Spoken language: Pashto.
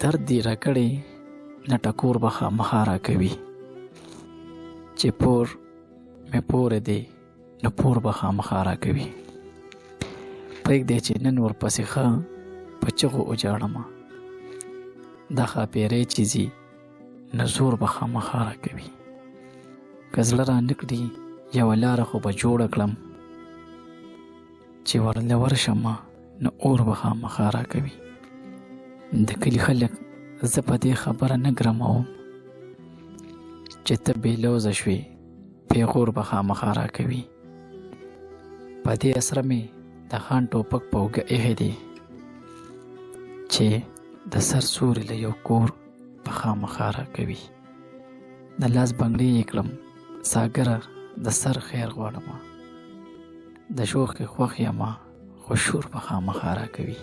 درد دې راکړی نه ټکور به خامخا راکوي. چې پور مې پورې دی نو پور به خامخا راکوي. پرېږدی چې نن ورپسې ښه په چغو وژاړمه، دا ښاپېرۍ چې ځي نو زور به خامخا راکوي. که زړه را نه کړي یوه لاره خو به جوړه کړم، چې ورله ورشم نو اور به خامخا راکوي. د کلي خلک زه په دې خبره نه ګرموم، چې ته بې لوزه شوې پیغور به خامخا راکوي. په دې اسره مې د خان ټوپک په اوږه ایښی دی، چې د سر سوري له یو کور به خامخا راکوي. د لاس بنګړې یې کړم ساګره د سر خیر غواړم، د شوخ کې خوښ یمه خو شور به خامخا راکوي.